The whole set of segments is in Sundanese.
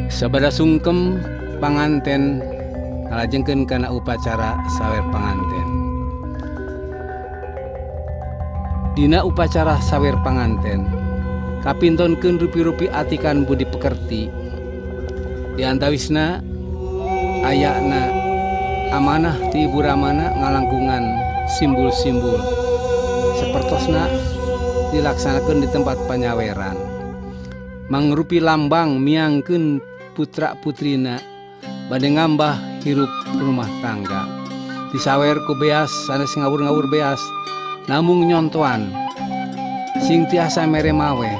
Sabada sungkem panganten ngalajengkeun kana upacara sawer panganten. Dina upacara sawer panganten kapintonkeun rupi-rupi atikan budi pekerti. Di antawisna ayana amanah ti Ibu Ramana ngalangkungan simbul-simbul sapertosna dilaksanakeun di tempat panyaweran. Mangrupi lambang miangkeun putra putrina bade ngambah hirup rumah tangga. Disawer ku beas sanes ngawur-ngawur beas namung nyontoan sing tiasa mere maweh,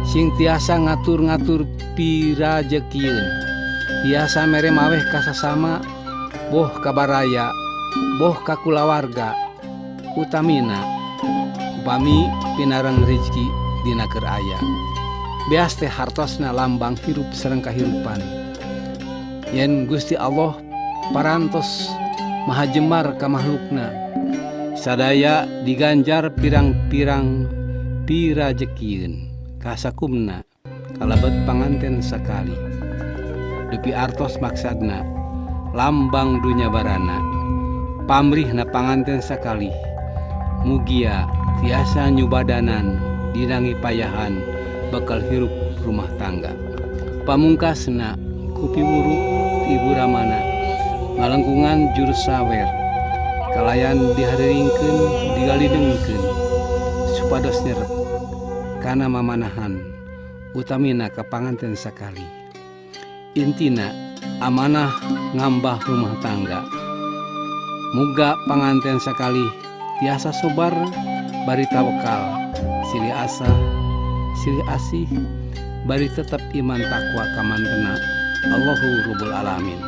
sing tiasa ngatur-ngatur pirajekieun, tiasa mere maweh ka sasama, boh ka baraya, boh ka kulawarga, utamina upami pinareng rezeki dina keur aya. Beas teh hartosna lambang hirup sareng kahirupan. Yen Gusti Allah parantos maha jemar ka makhlukna, sadaya diganjar pirang-pirang pirajekieun kasakumna kalebet panganten sakali. Dupi artos maksadna lambang dunya barana, pamrihna panganten sakali. Mugia tiasa nyubadanan dinangi payahan bakal hirup rumah tangga. Pamungkasna kupi wuru Ibu Ramana ngalengkungan juru sawer kalayan dihariringkeun digalidengkeun supados nyerep kana mamanahan utamina ka panganten sakali. Intina amanah ngambah rumah tangga. Muga panganten sakali tiasa sobar bari tawakal, silih asah, silih asih, bari tetep iman takwa kamantena Allahu Rabbul Alamin.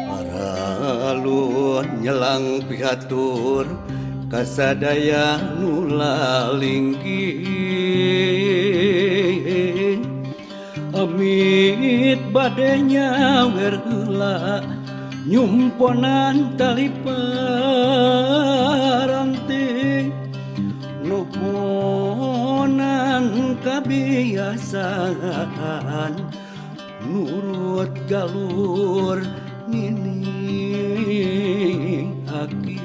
Paralun nyelang pihatur kasadaya nu lalinggi, amit bade nyawer heula nyumponan tali paranti, nuhonan kabiasaan nurut galur nini aki.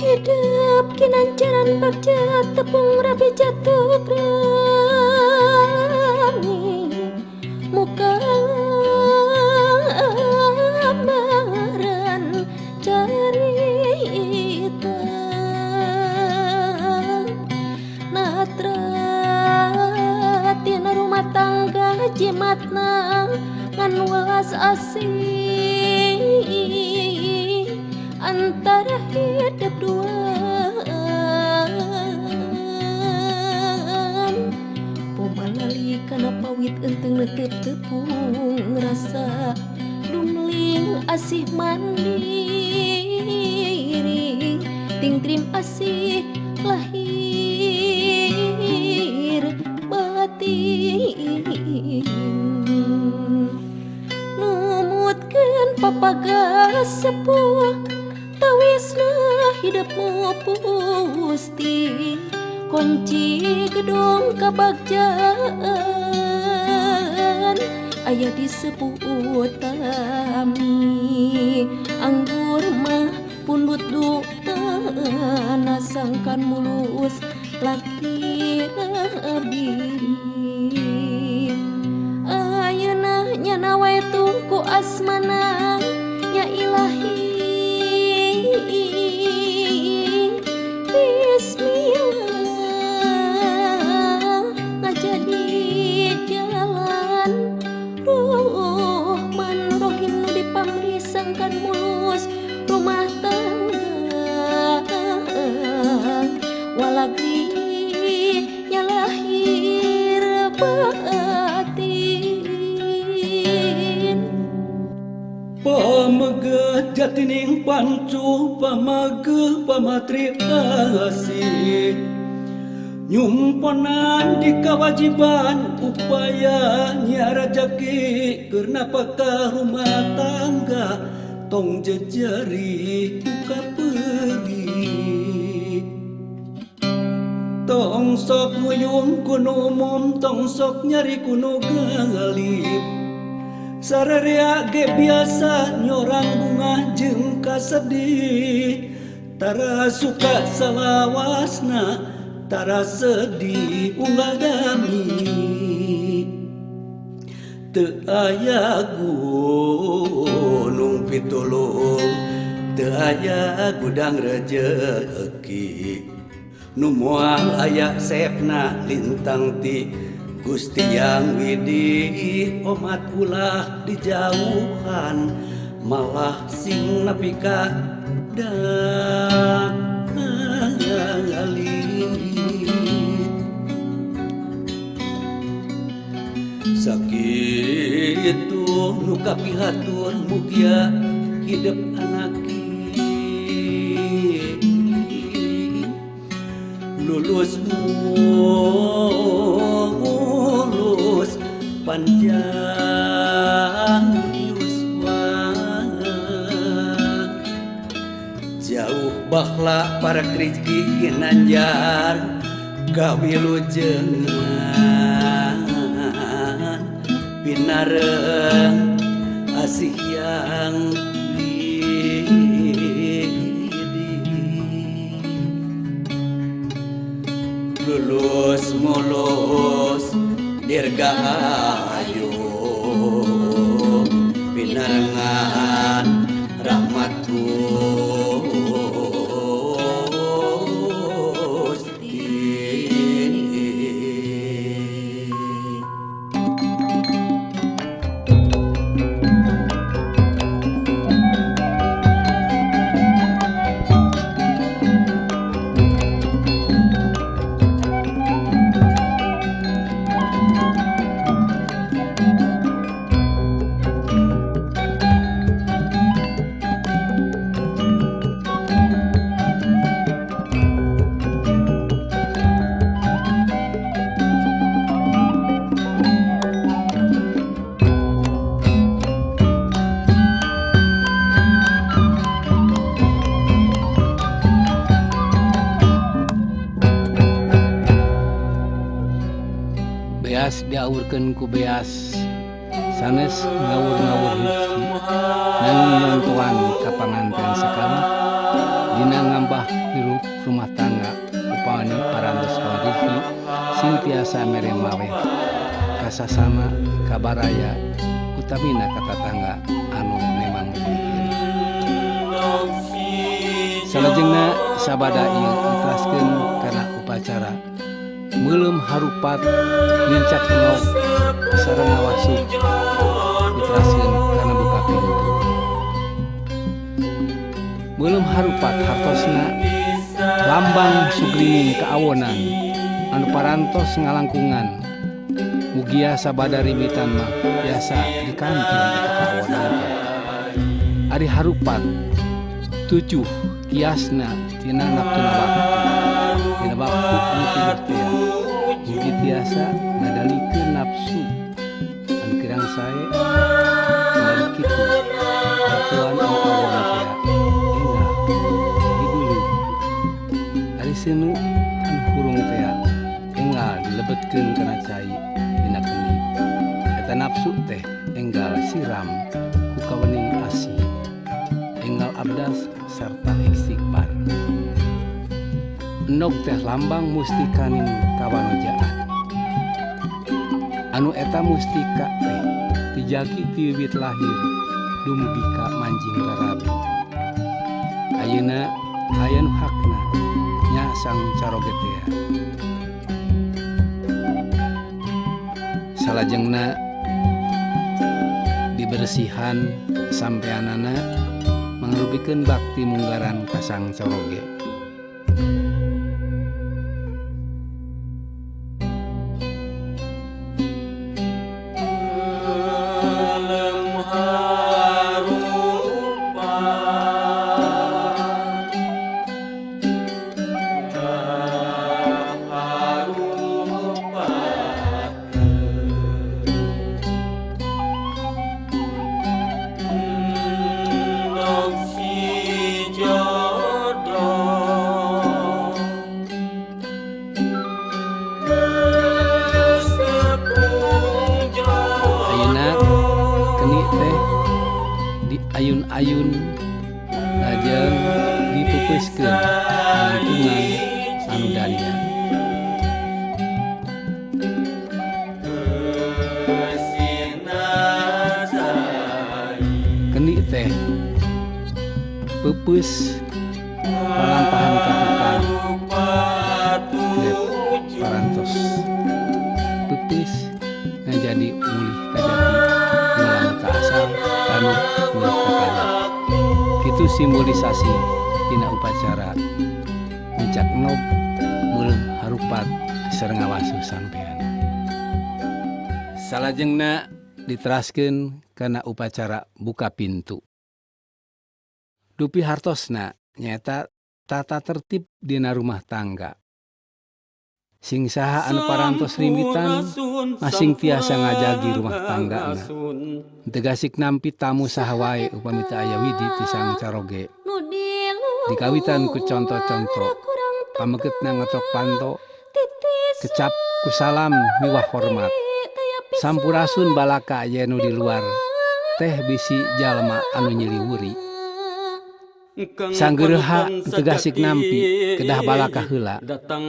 Hidup kinancaran bagja tepung rapi jatuh rami, muka amaran carita natra tina rumah tangga jimatna ngan welas asih antara hidup duaan. Pomalali kana pawit enteng netep tepung rasa dumling asih mandiri tingtrim asih lahir batin, numutkeun papagas sepuh tawisna hidupmu pusti kunci gedung kabagjaan aya di sepuh utami. Anggur mah pundut dutana sangkan mulus laki bini. Ayeuna nyana wae tungku asmana nya ilahi. Bismillah ngajadi jalan Rohman Rohim nu dipamrisangkan mulus rumah tangga walagi nyalahir batin. Pamegah jatining pancu pamagel pamatri asih, Nyumponan di kewajiban upaya nyarajaki keur napakah rumah tangga tong jejeri ku kapeuri. Tong sok nguyung ku nu umum, tong sok nyari ku nu galib. Sararea ge biasa nyorang bunga jeung kasedih. Tara suka salawasna, tara sedih unggal dami. Teu aya gunung pitulung, teu aya gudang rejeki. Nu moal aya sepna lintang ti Gusti Yang Widi. Omat ulah dijauhan, malah sing nepi ka alit. Sakitu nu kapihatur mugia hidep anaki lulus mulus panjang yuswa. Jauh bakhla para rezeki ginanjar kawilujengan pinareng asih yang widi. Lulus mulus dirgahayu pinarengan rahmat Gusti. Beas diawurkeun ku beas sanes ngawur-ngawur hiji nanging nyontohan ka panganten sekali dina ngambah hirup rumah tangga upami parantos warihi sing tiasa mere maweh kasasama kabaraya utamina ka tatangga anu memang meureun. Salajengna sabada ieu diteraskeun kana upacara meuleum harupat nincak nog sareng ngawasuk diteraskeun kana buka pintu. Meuleum harupat hartosna lambang sugrining kaawonan anu parantos ngalangkungan. Mugia sabada rimitan mah biasa dikantun di kaawonan teh. Ari harupat tujuh kiasna tina naptuna waktu. Dina waktu anu tidur teh mugi tiasa ngadalikeun nafsu anu kirang sae kembali kitu batuan anu kawonan teh enggal dibeuleuh. Ari seuneu anu hurung teh enggal dilebetkeun kana cai dina kendi. Eta nafsu teh enggal siram ku kawening asih, enggal abdas sarta istighfar. Endog teh lambang mustikaning kawanojaan. Anu eta mustika teh dijagi ti wiwit lahir dumugi ka manjing rarabi. Ayeuna aya nu hakna nya sang caroge teh. Salajengna dibersihan sampeanana mangrupikeun bakti munggaran ka sang caroge. Diayun-ayun lajeng dipeupeuskeun langkungan anu daria. Kendi teh peupeus palampahan ka tukang grep parantos peupeus ngajadi mulih kajati, ngulang ka asal kanu mulih ka kajati. Kitu simbolisasi dina upacara ngecak nog meuleum harupat sareng ngawasuh sampean. Salajengna diteraskeun kana upacara buka pintu. Dupi hartosna nyaeta tata tertib dina rumah tangga. Sing saha anu parantos rimbitan masing tiasa ngajagi rumah tanggana. Teu gasik nampi tamu saha wae upami teu aya widi ti sang caroge. Dikawitan ku conto-conto pamegetna ngetok panto, kecap ku salam miwah hormat. Sampurasun balaka aya nu di luar teh bisi jalma anu nyiliwuri. Sanggeureuha teu gasik nampi kedah balaka heula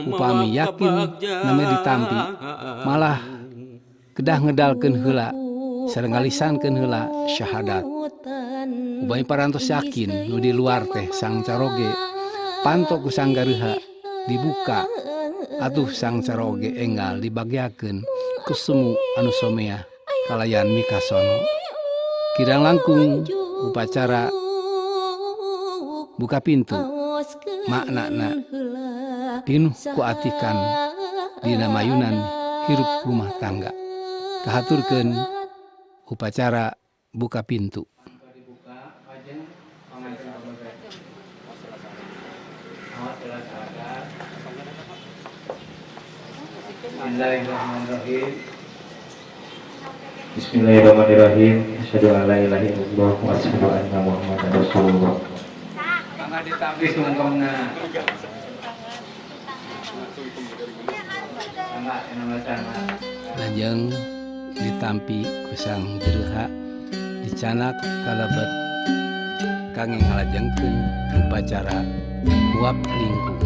upami yakin name ditampi, malah kedah ngedalkeun heula sareng ngalisankeun heula syahadat. Upami parantos yakin nu di luar teh sang caroge, panto ku sanggareuha dibuka atuh sang caroge enggal dibageakeun ku semu anu somea kalayan mikasono. Kirang langkung upacara buka pintu maknana pinuh ku atikan dina mayunan hirup rumah tangga. Kahaturkeun upacara buka pintu. Bismillahirrahmanirrahim. Bismillahirrahmanirrahim. Asyhadu an la ilaha illallah wa asyhadu anna Muhammadan rasulullah. Mangga ditampi sungkemna. Mangga sama. Lajeng ditampi ku sang gerha dicanak kalebet kangge ngalajengkeun upacara huap lingkung.